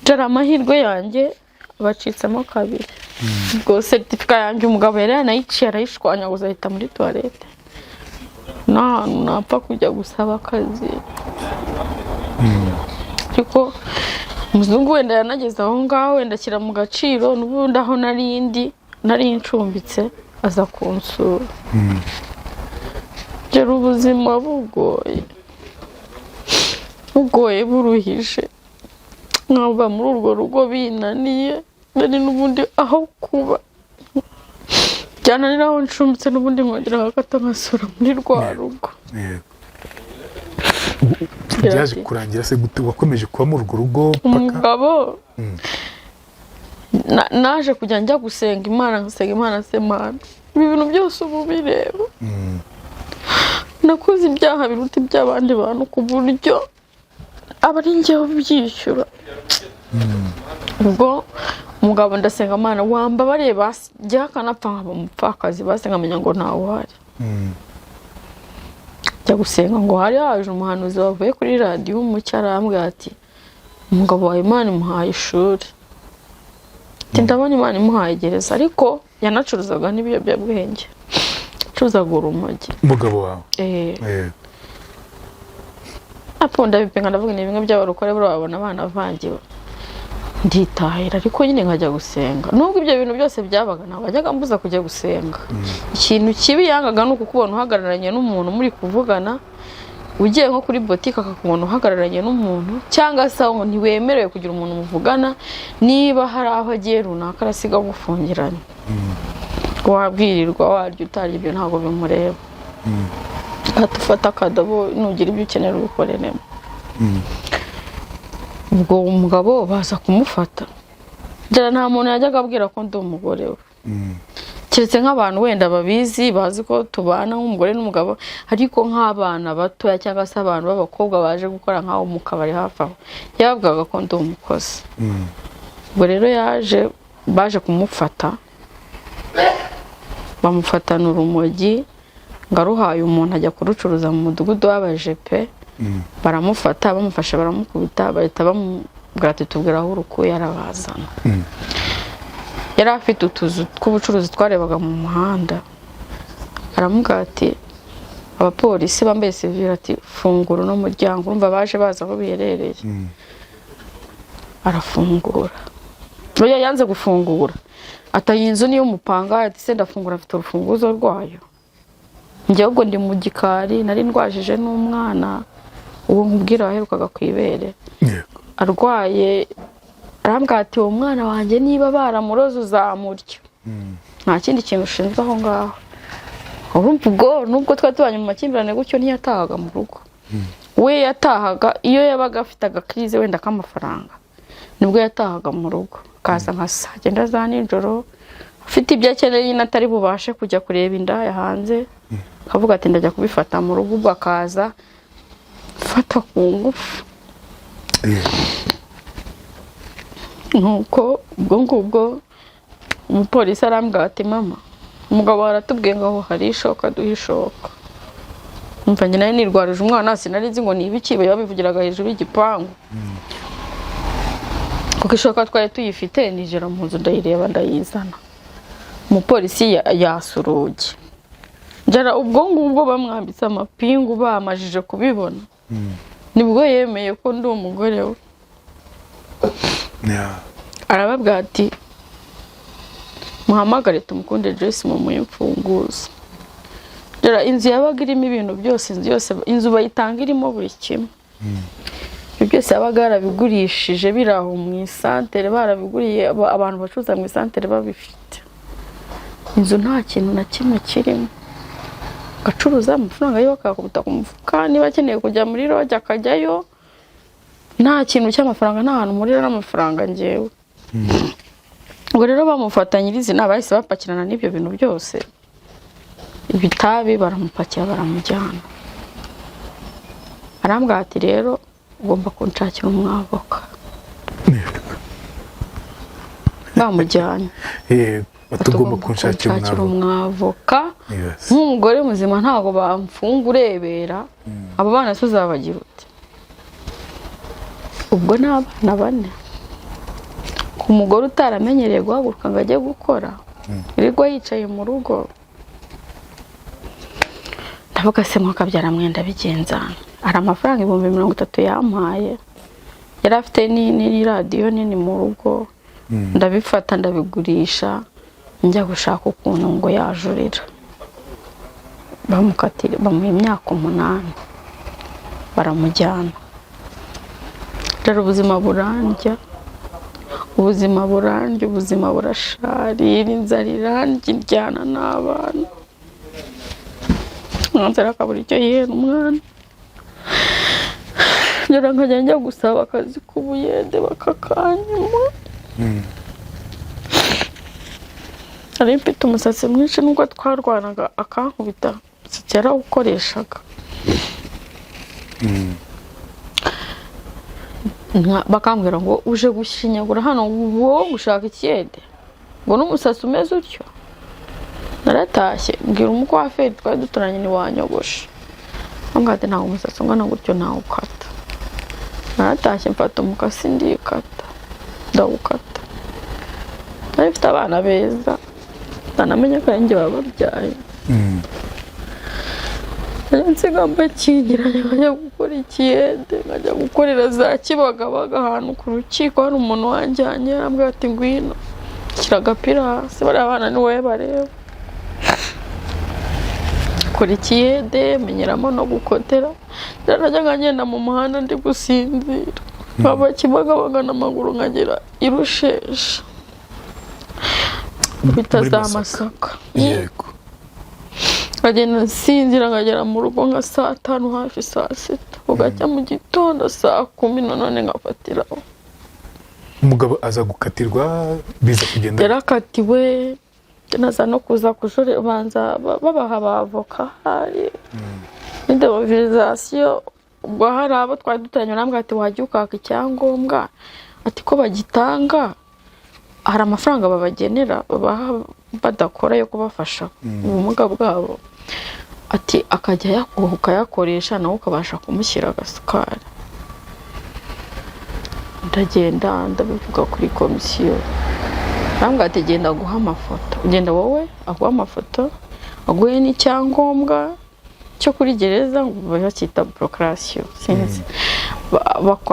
Jara amahirwe yanjye bacitsemo kabiri. Ubwo certificat yanjye umugabo yari yanayiciye, arayishwanyaguza, ahita muri toilette, n'ahantu napfa kujya gusaba akazi. Ariko umuzungu wenda yanageze aho ngaho, wenda ashyira mu gaciro. N'ubundi aho nari ndi, nari ncumbitse, aza kunsura. Jara ubuzima bugoye, bugoye, buruhije, nkava muri urwo rugo binaniye. Nari n'ubundi aho kuba byananira, aho ncumbitse, n'ubundi nkongera nkagata, nkasura muri rwa rugo. Yego. Byaje kurangira se gute? Wakomeje kuba muri urwo rugo paka? Umugabo naje kujya njya gusenga Imana, nkasenga Imana: "Se Mana, ibi bintu byose ubu bireba, nakoze ibyaha biruta iby'abandi bantu ku buryo aba ari njyewe ubyishyura?" Ubwo umugabo ndasenga, Mana wambabariye basi jya akanapfa nkaba umupfakazi, basi nkamenya ngo ntawe uhari. Njya gusenga ngo hari haje umuhanuzi wavuye kuri radiyo Umucyo, arambwira ati: "Umugabo wawe Imana imuhaye ishuri." Ati: "Ndabona Imana imuhaye gereza." Ariko yanacuruzaga n'ibiyobyabwenge, acuruzaga urumogi. Umugabo wawe? Eh. Apo ndabipinga, ndavuga ni bimwe by'abarokore, buriya babona abana avangiwe, nditahira. Ariko nyine nkajya gusenga, nubwo ibyo bintu byose byabaga, ntabwo ajyaga mbuza kujya gusenga. Ikintu kibi yangaga ni ukukubona uhagararanye n'umuntu muri kuvugana, ugiye nko kuri botike akakubona uhagararanye n'umuntu, cyangwa se aho ntiwemerewe kugira umuntu muvugana. Niba hari aho agiye runaka, arasiga agufungiranye, wabwirirwa warya utarya, ibyo ntabwo bimureba. Ufata akadobo, nugira ibyo ukenera ubikoreremo. Ubwo umugabo baza kumufata. Ngira nta muntu yajyaga abwira ko ndi umugore we, keretse nk'abantu wenda babizi, bazi ko tubana nk'umugore n'umugabo. Ariko nk'abana batoya cyangwa se abantu b'abakobwa baje gukora nk'aho mu kabari hafi aho, yababwiraga ko ndi umukozi. Ubwo rero baje kumufata, bamufatana urumogi ngo aruhaye umuntu ajya kurucuruza mu mudugudu w'abajepe. Baramufata, bamufashe baramukubita, bahita bamubwira ati: "Tubwira aho urukuye." Arabazana. Yari afite utuzu tw'ubucuruzi twarebaga mu muhanda. Aramubwira ati, abapolisi bambaye sivire, ati: "Fungura uno muryango." Urumva baje bazi aho biherereye. Arafungura. Oya, yanze gufungura. Ati: "Iyi nzu niyo umupanga." Ati: "Se ndafungura, afite urufunguzo rwayo?" Njye ubwo ndi mu gikari, nari ndwajije n'umwana uwo nkubwira waherukaga ku ibere arwaye. Arambwira ati: "Uwo mwana wanjye niba baramuroze uzamurya, nta kindi kintu ushinzwe aho ngaho." Urumva ubwo nubwo twari tubanye mu makimbirane gutyo, ntiyatahaga mu rugo. We yatahaga iyo yabaga afite agakirize wenda k'amafaranga, nibwo yatahaga mu rugo, akaza nka saa cyenda za nijoro, afite ibyo akeneye nyine atari bubashe kujya kureba indaya hanze, akavuga ati: "Ndajya kubifata mu rugo." Ubwo akaza mfata ku ngufu. Nuko ubwo ngubwo umupolisi arambwira ati: "Mama, umugabo aratubwiye ngo aho hari ishoka, duhe ishoka." Umva, njye nari nirwarije umwana, sinari nzi ngo ni ibiki babivugiraga hejuru y'igipangu, kuko ishoka twari tuyifite. Nijoro mu nzu ndayireba, ndayizana. Umupolisi yasa urugi. Njara ubwo ngubwo bamwambitse amapingu, bamajije kubibona, nibwo yemeye ko ndi umugore we. Arababwira ati: "Muhamagare Tumukunde Joyce, mumuhe imfunguzo." Dore inzu yabaga irimo ibintu byose, inzu yose, inzu bayitanga irimo buri kimwe. Ibyo byose yabaga yarabigurishije, biri aho mu isantere, barabiguriye abantu bacuruza mu isantere babifite. Inzu nta kintu na kimwe kirimo. Agacuruza, amafaranga yiwe akayakubita ku mufuka, niba akeneye kujya muri lodge akajyayo. Nta kintu cy'amafaranga, nta hantu mpurira n'amafaranga ngewe. Ubwo rero bamufata nyirizina, bahise bapakirana n'ibyo bintu byose, ibitabi, baramupakira baramujyana. Arambwira ati: "Rero ugomba kunshakira umwavoka." Bamujyanye. Tugomba kunshakira kunshakira umwavoka. Umwavoka. Nk'umugore muzima ntabwo bamfunga urebera. Abo bana se uzabagira ute? Ubwo ni abana bane ku mugore utaramenyereye guhaguruka ngo ajye gukora, wirirwa yicaye mu rugo. Ndavuga: "Se mwakabyara mwenda bigenzana?" Hari amafaranga 30,000 yampaye, yari afite n'iradiyo nini mu rugo. Ndabifata ndabigurisha, njya gushaka ukuntu ngo yajurira, bamukatira, bamuha imyaka 8, baramujyana. Rero ubuzima burandya, ubuzima burandya, ubuzima burasharira, inzara irandya, iryana n'abana, umwanzara akabura icyo yihera umwana. Ngera nkajya njya gusaba akazi k'ubuyede bakakanyima. Nari mfite umusatsi mwinshi, nubwo twarwanaga akankubita, umusatsi yarawukoreshaga. Bakambwira ngo uje gushinyagura hano, wowe gushaka ikiyede, ngo n'umusatsi umeze utyo. Naratashye mbwira umukwaferi twari duturanye, ntiwanyogoshe, ambwira ati ntabwo umusatsi ungana gutyo ntawukata. Naratashye mfata umukasi ndikata, ndawukata. Nari mfite abana beza, ntanamenya ko ari njye wababyaye. Nsiga mbakingiranye, nkajya gukora ikiyede, nkajya gukorera za Kibagabaga ahantu ku rukiko, hari umuntu wanjyanye arambwira ati ngwino shyira agapira hasi, bariya bana ni wowe bareba. Kora ikiyede, menyeramo no gukotera. Najyaga ngenda mu muhanda ndi gusinzira, nkava Kibagabaga n'amaguru nkagera i Rusheshe bita Muri za Masaka. Masaka. Yego. Nkagenda nsinzira, nkagera mu rugo nka saa 5 hafi saa 6, bugacya mu gitondo saa 10 nanone nkafatiraho. Umugabo aza gukatirwa, biza kugenda Yarakatiwe, naza no kuza kujure banza babaha abavoka, hari n'indemobilizasiyo. Ubwo hari abo twari duturanye barambwira ati wajya ukaka icyangombwa, ati ko bagitanga hari amafaranga babagenera babaha badakora yo kubafasha ubumuga bwabo, ati akajya ayaguha ukayakoresha nawe ukabasha kumushyira agasukari. Ndagenda ndabivuga kuri komisiyo, arambwira ati genda aguhe amafoto, ugenda wowe aguhe amafoto, aguhe n'icyangombwa cyo kuri gereza, ngo bacyita porokarasiyo sinzi,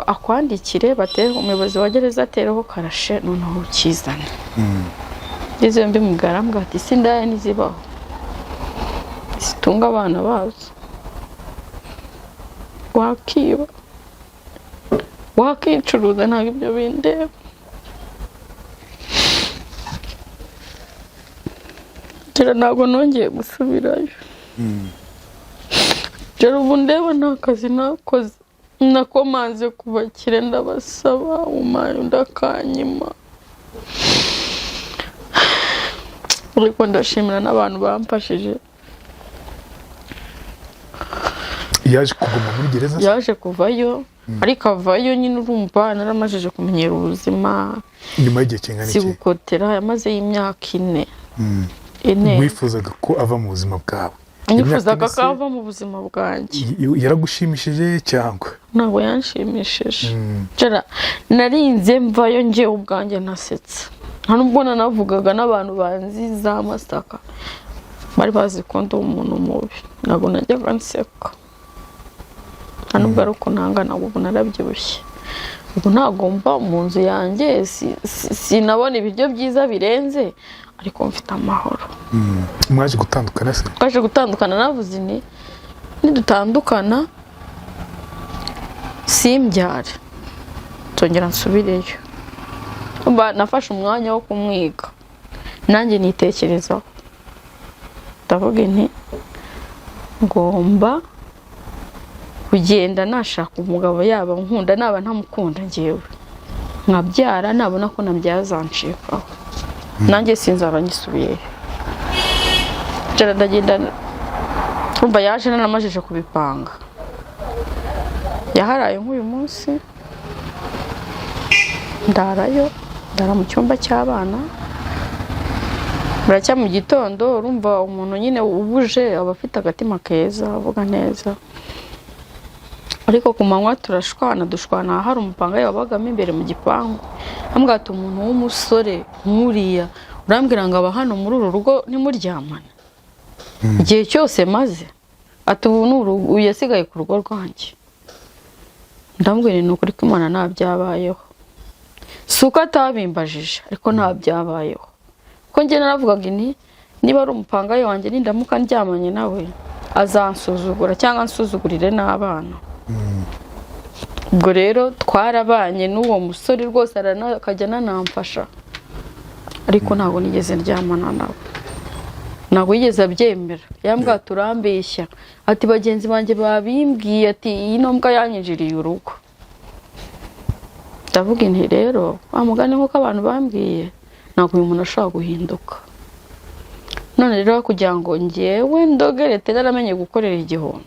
akwandikire batere umuyobozi wa gereza atereho karashe, noneho ukizane. Ngeze mbimubwira arambwira ati isi indaya ntizibaho zitunga abana bazo, wakiba wakicuruza ntabwo ibyo bindeba. Jera ntabwo nongeye gusubirayo. Jera ubu ndeba nta kazi nakoze, nakomanze ku bakire ndabasaba, umaye undi akanyima. Ariko ndashimira n'abantu bamfashije. Yaje kuguma muri gereza se? Yaje kuvayo, ariko avayo nyine urumva naramajije kumenyera ubuzima. Nyuma y'igihe kingana Si iki? gukotera, yamazeyo imyaka 4. 4. Wifuzaga ko ava mu buzima bwawe? Nifuzaga Imyaka ko ine ava mu buzima bwanjye. se, yaragushimishije cyangwa? Ntabwo yanshimishije. Jera narinze mvayo njyewe ubwanjye ntasetse, nta nubwo nanavugaga n'abantu banzi za Masaka bari bazi ko ndi umuntu mubi, ntabwo najyaga nseka, nta nubwo ari uko ntangana, ubu narabyibushye, ubu ntabwo mba mu nzu yanjye, sinabona ibiryo byiza birenze, ariko mfite amahoro. Mwaje gutandukana se? Twaje gutandukana, navuze nti nidutandukana simbyare nzongera nsubireyo. Nafashe umwanya wo kumwiga nanjye nitekerezaho, ndavuga nti ngomba kugenda nashaka umugabo, yaba nkunda naba ntamukunda, njyewe nkabyara, nabona ko nabyazancikaho nanjye sinzaba ngisubiyeyo. Ndagenda urumva yaje naramajije kubipanga, yaharaye nk'uyu munsi ndarayo, ndara mu cyumba cy'abana, buracya mu gitondo. Urumva umuntu nyine ubuje aba afite agatima keza, avuga neza, ariko ku manywa turashwana, dushwana hari umupanga wabagamo imbere mu gipangu, ambwira ati umuntu w'umusore nk'uriya urambwira ngo aba hano muri uru rugo ntimuryamane igihe cyose maze, ati ubu ni urugo yasigaye ku rugo rwanjye. Ndambwira ni ukuri ko Imana nta byabayeho, si uko atabimbajije ariko nta byabayeho, kuko njye naravugaga nti niba ari umupangayi wanjye nindamuka ndyamanye nawe azansuzugura cyangwa ansuzugurire n'abana. Ubwo rero twarabanye n'uwo musore rwose akajya ananamfasha, ariko ntabwo nigeze ndyamana nawe, ntabwo yigeze abyemera. Yambwira ati urambeshya, ati bagenzi banjye babimbwiye, ati iyi mbwa yanyinjiriye urugo. Ndavuga nti rero wa mugani nk'uko abantu bambwiye, ntabwo uyu muntu ashobora guhinduka. None rero kugira ngo njyewe ndogerete naramenye gukorera 1000,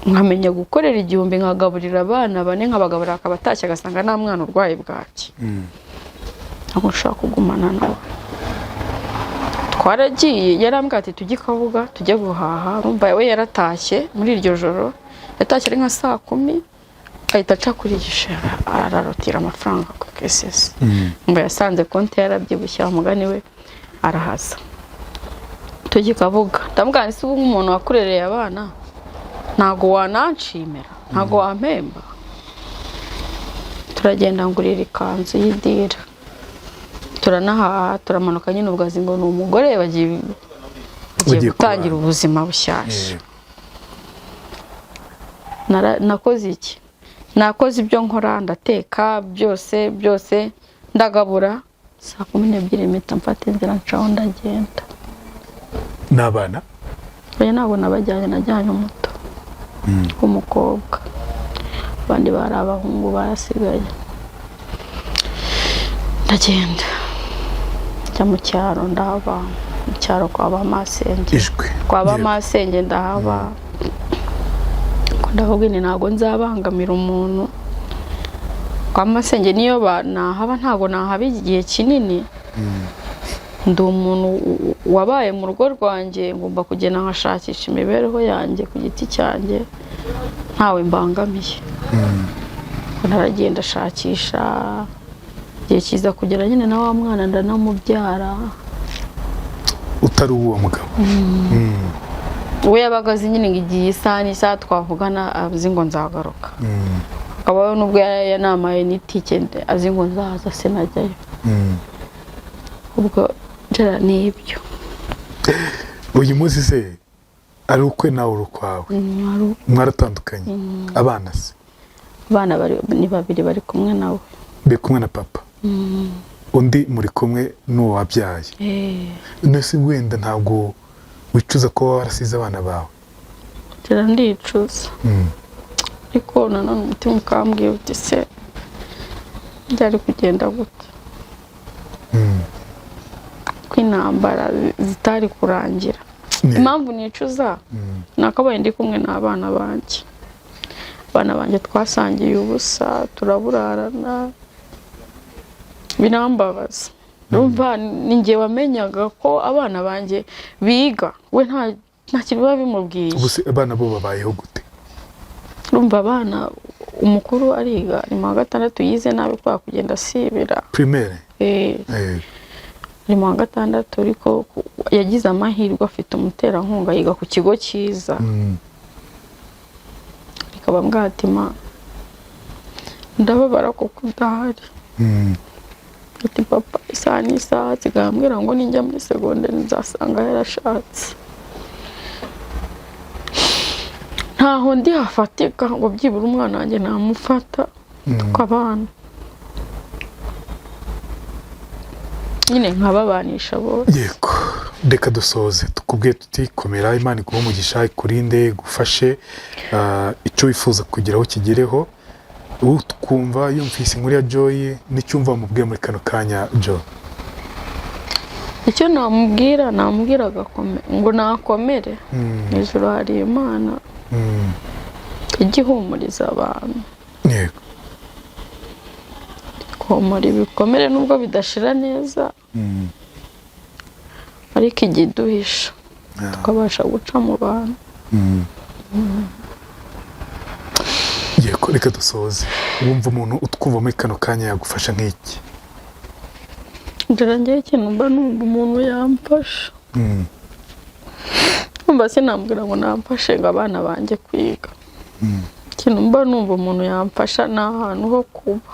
Nkamenya gukorera 1000, nkagaburira abana bane, nkabagaburira akaba atashye agasanga nta mwana urwaye bwaki. Ntabwo nshobora kugumana nawe. Twaragiye, yarambwiye ati tujye i Kabuga, tujye guhaha. Urumva we yaratashye muri iryo joro, yatashye ari nka saa 10, ahita aca kuri gishe ararotira amafaranga ku KCC. Ngo yasanze konti yarabyibushye, mugani we arahaza. Tujye i Kabuga, ndamubwira nti: "Se ubu nk'umuntu wakurereye abana ntabwo wananshimira, ntabwo wampemba?" Turagenda, ngurira ikanzu y'idira, turanahaha, turamanuka nyine. Ubwo azi ngo ni umugore bagiye Bagiye gutangira kubana. ubuzima bushyashya. Nakoze iki? Nakoze ibyo nkora, ndateka byose byose, ndagabura. Saa 12 mpita mfata inzira, ncaho ndagenda. N'abana? Oya, ntabwo nabajyanye, najyanye umuto w'umukobwa, abandi bari abahungu barasigaye. Ndagenda njya mu cyaro, ndahaba mu cyaro kwa ba masenge. Ijwi. Kwa ba masenge ndahaba. Ko ndavuga nti ntabwo nzabangamira umuntu kwa masenge, niyo nahaba ntabwo nahaba igihe kinini. Ndi umuntu wabaye mu rugo rwanjye, ngomba kugenda nkashakisha imibereho yanjye ku giti cyanjye ntawe mbangamiye. Ubwo naragenda ashakisha, igihe kiza kugera nyine na wa mwana ndanamubyara. Utari uw'uwo mugabo? We yabaga azi nyine ngo igihe isaha n'isaha twavugana azi ngo nzagaruka, akaba nubwo yanamaye n'itike azi ngo nzaza, sinajyayo. Ubwo Gerard, ni ibyo. Uyu munsi se ari ukwe nawe uri ukwawe? Mwaratandukanye. Abana se? Abana ni babiri, bari kumwe nawe. Bari kumwe na papa, undi muri kumwe n'uwo wabyaye? Eh. Nese wenda ntabwo wicuza kuba warasize abana bawe? Gerard, ndicuza, ariko nanone umutima ukambwira uti: "Se byari kugenda gute ko intambara zitari kurangira?" Impamvu nicuza, nakabaye ndi kumwe n'abana banjye. Abana banjye twasangiye ubusa, turaburarana, birambabaza. Urumva ni njye wamenyaga ko abana banjye biga, we nta kintu biba bimubwiye. Ubu se abana bo babayeho gute? Urumva abana, umukuru ariga, ni mu wa gatandatu, yize nabi kubera kugenda asibira. Primaire? Eh, ari mu wa gatandatu, ariko yagize amahirwe afite umuterankunga, yiga ku kigo cyiza. Rikaba bwatima ndababara kuko udahari. Ati: "Papa isaha n'isaha nsigaye ambwira ngo ninjya muri segonderi nzasanga yarashatse." Ntaho ndi hafatika ngo byibura umwana wanjye namufata tukabana nyine, nkababanisha bose. Yego, reka dusoze tukubwiye tuti: komera, Imana iguhe umugisha, ikurinde, igufashe, icyo wifuza kugeraho kigereho. Utwumva yumvise inkuru ya Joy, n'icyumva wamubwiye muri kano kanya, Joy? Icyo namubwira, namubwira ngo nakomere. Mu ijoro hari Imana ijya ihumuriza abantu, komora ibikomere nubwo bidashira neza, ariko ijya iduhisha tukabasha guca mu bantu. Yego, reka dusoze. Wumva umuntu utwumva muri kano kanya yagufasha nk'iki? Ngira njyewe ikintu mba numva umuntu yamfasha, numva sinambwira ngo namfashe ngo abana banjye kwiga. Ikintu mba numva umuntu yamfasha ni ahantu ho kuba,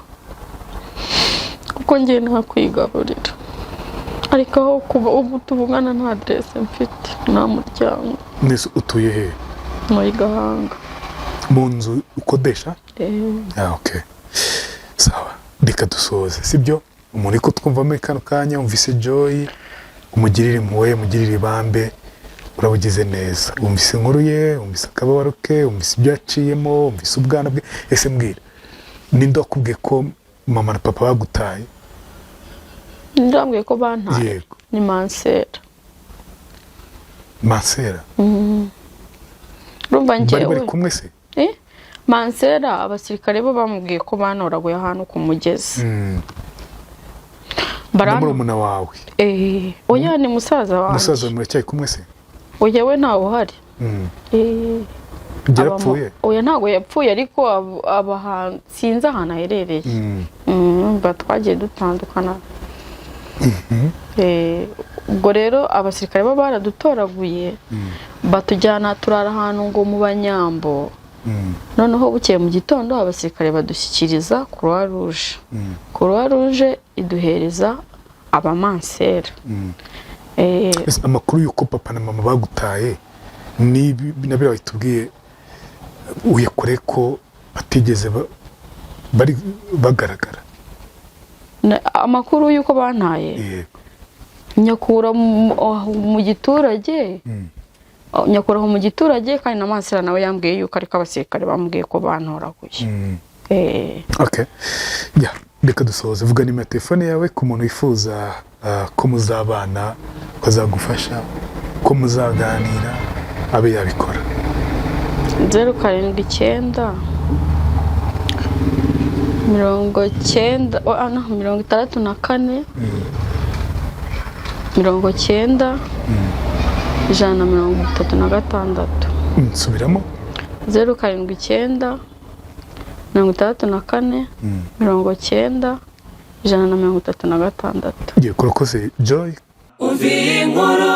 kuko ngiye nta kwigaburira, ariko aho kuba. Ubu tuvugana nta aderese mfite, nta muryango. Nese utuye he? Muri Gahanga. Mu nzu ukodesha? Eh. Ah, okay. Sawa, reka dusoze, sibyo? Umuntu uri kutwumva muri kano kanya wumvise Joy, umugirire impuhwe, umugirire ibambe, urabugize neza. Wumvise inkuru ye, wumvise akababaro ke, wumvise ibyo yaciyemo, wumvise ubwana bwe. Ese mbwira, ninde wakubwiye ko mama na papa bagutaye? Ndambwiye ko bantaye? Yego. Ni mansera. Mansera? Urumva Bari njyewe bari kumwe se? Mansera, abasirikare bo bamubwiye ko banoraguye ahantu ku mugezi. Na murumuna wawe? Oya, ni musaza wanjye. Musaza wawe muracyari kumwe se? Oya, we ntawe uhari. Yarapfuye? Oya, ntabwo yapfuye, ariko aba sinzi ahantu aherereye. Twagiye dutandukana. Ubwo rero abasirikare bo baradutoraguye, batujyana, turara ahantu ngo mu Banyambo. Noneho bukeye mu gitondo abasirikare badushyikiriza Croix Rouge. Croix Rouge iduhereza abamansera. Ese amakuru y'uko papa na mama bagutaye ni na biriya watubwiye, uyakore ko batigeze bari bagaragara? Amakuru y'uko bantaye? Yego. Nyakura mu giturage. Nyakura aho mu giturage, kandi na mansera nawe yambwiye yuko, ariko abasirikare bambwiye ko bantoraguye. Okay. Yeah, reka dusohoze. Vuga nimero ya telefone yawe ku muntu wifuza ko muzabana, ko azagufasha, ko muzaganira, abe yabikora. 079 90, oh, no, 64 90 136. Nsubiramo. 079 64 90 136. Ngiye kurakoze, Joy. Umva iyi nkuru,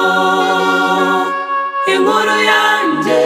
inkuru yanjye.